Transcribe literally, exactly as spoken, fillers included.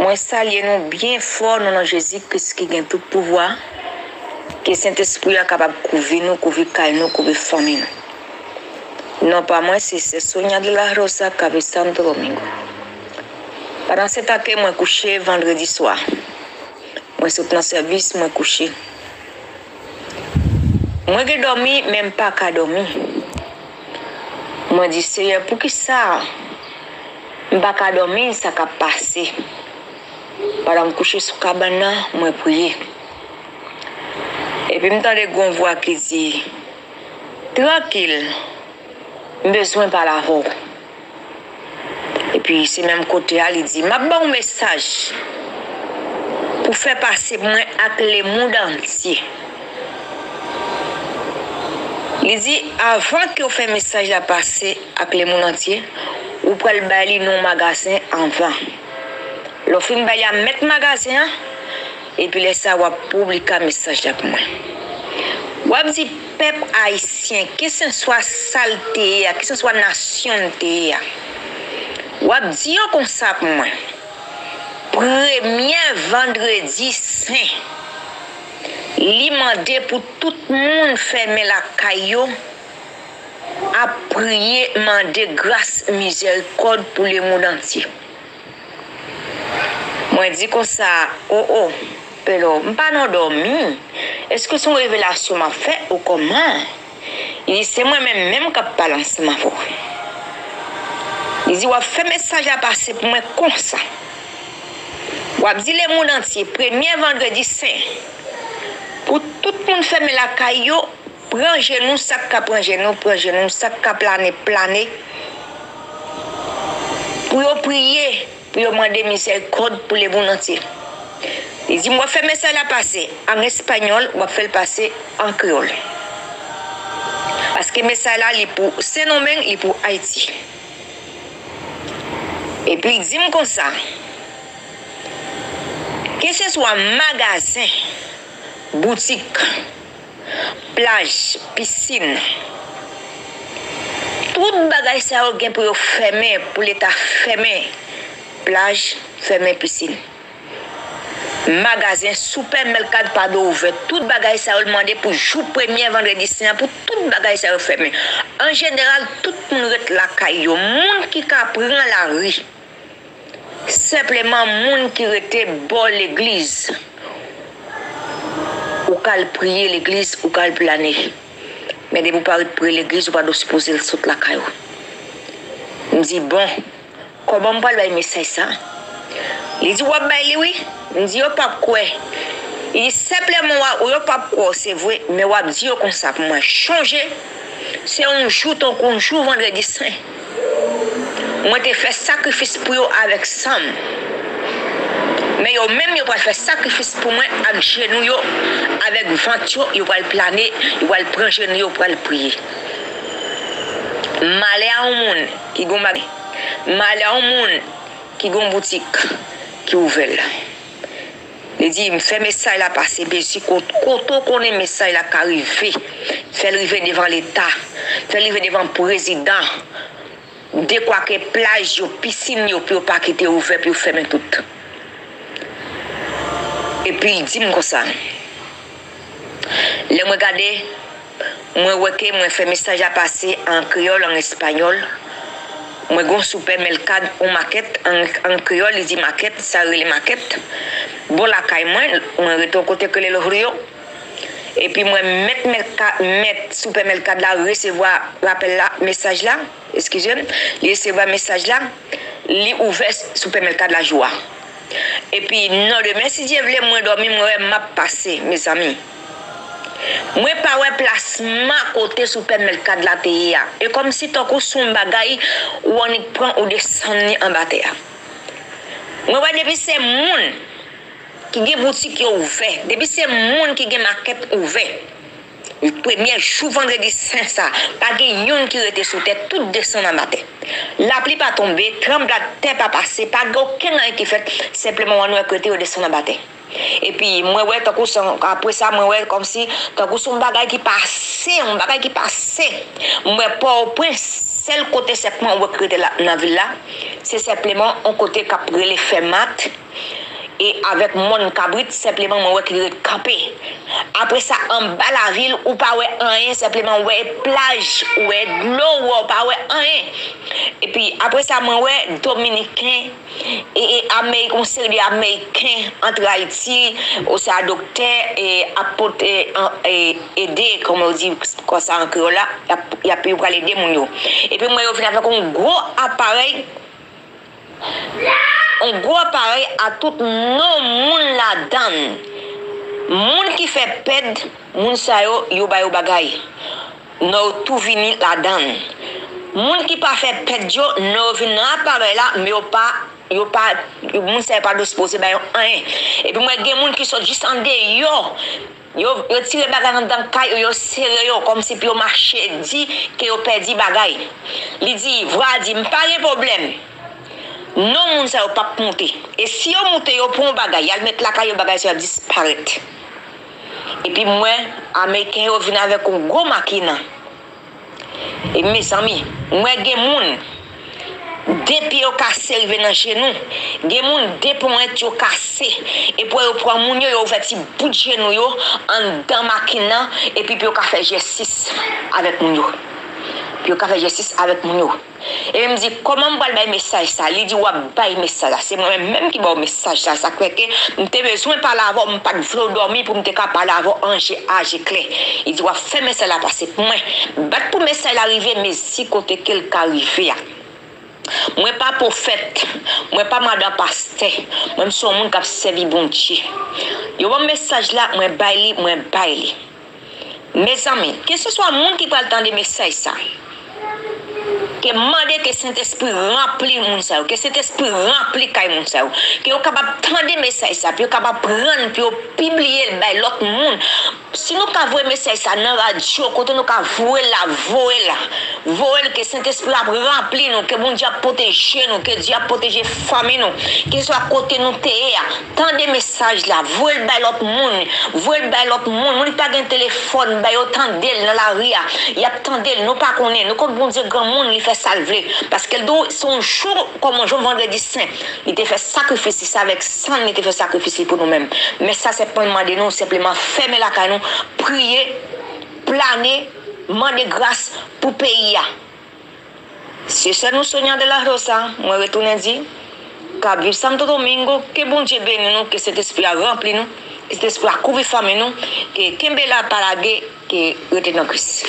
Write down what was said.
Mwen salye nou byen fò nan non Jezi Kris ki gen tout pouvwa. Ke Sentespri a kapab kouvri nou, kouvri kay nou, kouvri fanmi nou. Non pa mwen, se sè Sonia de la Rosa k ap viv Santo Domingo. Pandan se tan ke mwen kouche vandredi swa, mwen sot nan sèvis, mwen kouche. Mwen gen dòmi, men m pa ka dòmi. Mwen di, Seyè, poukisa m pa ka dòmi, sa k ap pase? Pandan m kouche sou kabann nan, mwen priye. Epi m tande gon vwa ki di, Trankil, m bezwen pale avè w. Epi se menm kote a, li di, M ap ba w mesaj pou fè pase mwen ak lemonn antye. Li di, Avan ke w fè mesaj la pase ak lemonn antye, ou pral bay li nan yon magazen anvan. Lè w fin bay li a mèt magazen an, epi lè sa a w ap pibliye mesaj la pou mwen. W ap di pèp ayisyen, kesenswa sa l te ye a, kesenswa nasyon l te ye a, w ap di yo konsa pou mwen, premye vandredi sen, li mande pou tout moun fèmen lakay yo, ap priye, mande gras, mizèrikòd pou lemonn antye. Mwen di konsa, O, o, Pèlo, m pa nan dòmi. Èske se yon revelasyon m ap fè ou kòman? Li di, Se mwen menm menm k ap pale ansanm avè w. Li di, W ap fè mesaj la pase pou mwen konsa. W ap di lemonn antye, premye vandredi sen, pou tout moun fèmen lakay yo, pran jenou, sa k ka pran jenou, pran jenou, sa k ka plane, plane. Pou yo priye, pou yo mande mizèrikòd pou lemonn antye. Li di, M ap fè mesaj la pase an espanyòl, w ap fè l pase an kreyòl. Paske mesaj la, li pou Sendomeng, li pou Ayiti. Epi li di m konsa, keseswa magazen, boutik, plaj, pisin, tout bagay sa yo gen pou yo fèmen, pou Leta fèmen plaj, fèmen pisin. Magazen, sipèmèkad pa dwe ouvè. Tout bagay sa yo, l mande pou jou premye vandredi sen an, pou tout bagay sa yo fèmen. An jeneral, tout moun ret lakay yo. Moun ki ka pran lari, senpleman moun ki rete bò legliz. Ou ka al priye legliz, ou ka al plane. Men depi w pa ret pre legliz, ou pa dwe sipoze sot lakay ou. M di, Bon, kòman m pral bay mesaj sa? Li di, W ap bay li, wi. M di, Yo p ap kwè. Li di, Senpleman, w a, yo p ap kwè w, se vre, men w ap di yo konsa pou mwen. Chonje, se yon jou tankou yon jou vandredi sen. Mwen te fè sakrifis pou yo avèk san m. Men yo menm, yo pral fè sakrifis pou mwen ak jenou yo, avèk vant yo, yo pral plane, yo pral pran jenou yo, yo pral priye. Malè a yon moun ki gon bagay. Malè a yon moun ki gon boutik ki ouvè l. Li di, M fè mesaj la pase, bezwen kot-, kote w konnen mesaj la ka rive. Fè l rive devan Leta. Fè l rive devan prezidan. Dekwa ke plaj yo, pisin yo, pou yo pa kite ouvè, pou yo fèmen tout. Epi l di m konsa. Lè mwen gade, mwen wè ke mwen fè mesaj la pase an kreyòl, an espanyòl. Mwen gon sipèmèkad, yon makèt, an, an kreyòl, li di makèt, sa rele makèt. Bò lakay mwen, mwen rete yon kote ki rele Los Ríos. Epi mwen mèt mèka-, mèt sipèmèkad la resevwa rapèl la, mesaj la, eskize m, li resevwa mesaj la, li ouvè sipèmèkad la jou a. Epi, nan demen, si Dye vle, mwen dòmi, mwen wè m ap pase, mezanmi. Mwen pa wè plasman kote sipèmèkad la te ye a. E kòmsi tankou se yon bagay ou annik pran ou desann li anba tè a. Mwen wè depi se moun ki gen boutik yo ouvè, depi se moun ki gen makèt ouvè, premye jou vandredi sen sa, pa gen youn ki rete sou tè, tout desann anba tè. Lapli pa tonbe, tranbladtè pa pase, pa gen okenn anyen ki fèt, senpleman w annik wè kote yo desann anba tè. Epi mwen wè tankou se, apre sa, mwen wè kòmsi tankou se yon bagay ki pase, yon bagay ki pase. Mwen wè Pòtoprens, sèl kote sèlman mwen wè ki rete la, nan vil la, se senpleman yon kote k ap rele Fèmat. e avèk mòn kabrit, senpleman mwen wè ki ret kanpe. Apre sa, anba lavil, ou pa wè anyen, senpleman ou wè plaj, ou wè dlo, ou wè, ou pa wè anyen. Epi, apre sa, mwen wè Dominiken, e, e Ameriken, yon seri de Ameriken antre Ayiti, oswa doktè, e ap pote, e, an, e, ede, kòman yo di konsa an kreyòl la, y ap, y ap, yo pral ede moun yo. Epi, mwen, yo vin avèk yon gwo aparèy, yon gwo aparèy a tout non moun ladan l. Moun ki fè pèd, moun sa yo, yo ba yo bagay. Non yo tou vini ladan l. Moun ki pa fè pèd yo, non yo vin nan aparèy la, men yo pa, yo pa, moun sa yo pa dispoze ba yo anyen. Epi mwen gen moun ki sot jis andeyò. Yo, yo tire bagay anndan kay yo, yo sere yo, kòmsi pou yo mache di ke yo pèdi bagay. Li di, vwa di, m pa gen pwoblèm. Non moun sa yo p ap moute. E si yo moute, yo pran yon bagay, y al met lakay yo, bagay sa yo ap disparèt. Epi m wè, Ameriken yo vin avèk yon gwo makina. E mezanmi, mwen gen moun, de pye yo kase rive nan jenou. Gen moun, de ponyèt yo kase. Epi yo pran moun yo, yo ouvè ti bout jenou yo anndan makin nan, epi pou yo ka fè jèstis avèk moun yo. Pou yo ka fè jèstis avèk moun yo. Epi m di, kòman m pral bay mesaj sa? Li di, w ap bay mesaj la. Se mwen menm, menm ki ba w mesaj la. Sa k fè ke m te bezwen pale avè w, m pa t vle w dòmi pou m te ka pale avè w an je a je klè. Li di, w ap fè mesaj la pase pou mwen. Bat pou mesaj la rive, mezi kote ke l ka rive a. Mwen pa pwofèt, mwen pa madan pastè, mwen m se yon moun k ap sèvi Bondye. Yo ban m mesaj la, mwen bay li, mwen bay li. Mezanmi, keseswa moun ki pral tande mesaj sa, ke mande ke Sentespri ranpli moun sa yo, ke Sentespri ranpli kay moun sa yo, ke yo kapab tande mesaj sa, pou yo kapab pran l, pou yo pibliye l bay lòt moun. Si nou ka voye mesaj sa nan radyo, kote nou ka voye l la, voye l la. Voye l ke Sentespri ap ranpli nou, ke Bondye ap pwoteje nou, ke Dye ap pwoteje fanmi nou, keseswa kote nou te ye a. Tande mesaj la, voye l bay lòt moun, voye l bay lòt moun. Moun ki pa gen telefòn, bay yo tande l nan lari a. Y ap tande l, nou pa konnen. Nou konn Bondye granmoun, li fè sa l vle. Paske l di w, se yon jou, kòm yon jou vandredi sen, li te fè sakrifis li, se avèk san l, li te fè sakrifis li pou nou menm. Men sa senpleman mande nou, senpleman fèmen lakay nou, priye, plane, mande gras pou peyi a. Se sè nou Sonia de la Rosa, mwen retounen di, k ap viv Santo Domingo, ke Bondye beni nou, ke Sentespri a ranpli nou, ke Sentespri a kouvri fanmi nou, ke kenbe la pa lage, ke rete nan Kris.